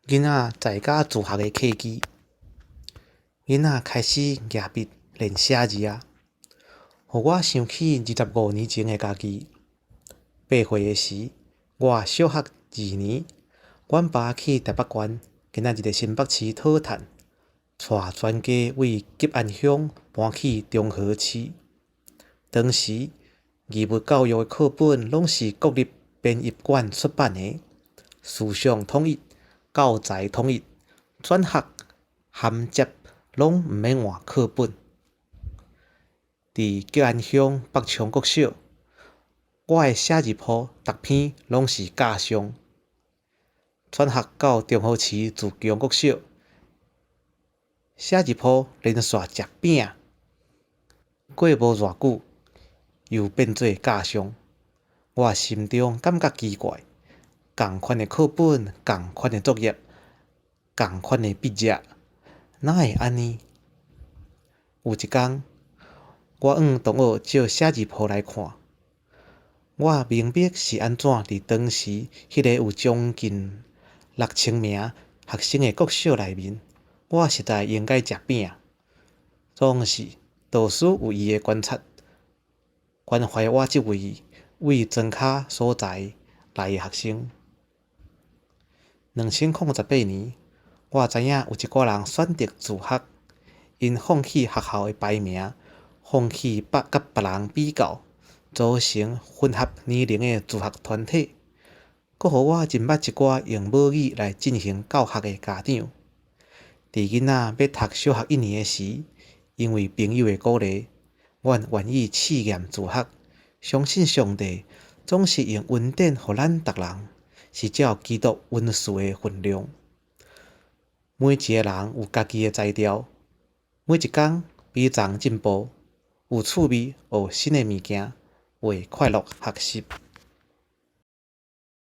囡仔在家自學的契機，囡仔開始舉筆練寫字仔，予我想起25年前的家己。8歲的時，我小學二年，阮爸去台北縣，今仔日的新北市討趁，帶全家為吉安鄉搬去中和市。當時義務教育的課本攏是國立編譯館出版的，思想統一，教材統一，轉學銜接攏毋免換課本。佇吉安鄉北昌國小，我的寫字簿逐篇攏是教上。轉學到中和市自強國小，寫字簿連續食餅，過無偌久又變做教上。我心中感覺奇怪，仝款的課本，仝款的作業，仝款的筆跡，哪會按呢？有一工，我向同學借寫字簿來看，我明白是按怎佇當時彼個有將近6000名學生的國小內面，我實在應該食餅。總是導師有伊的觀察，關懷我這位為莊跤所在來的學生。2018年，我知影有一寡人選擇自學，𪜶放棄學校的排名，放棄佮別人比較，組成混合年齡的自學團體，閣予我認捌一寡用母語來進行教學的家長。佇囡仔欲讀小學一年的時，因為朋友的鼓勵，阮願意試驗自學，相信上帝總是用恩典予咱逐人，是照基督恩賜的份量。每一个人有家己的才調，每一工比昨進步，有趣味學新的物件，為快樂學習。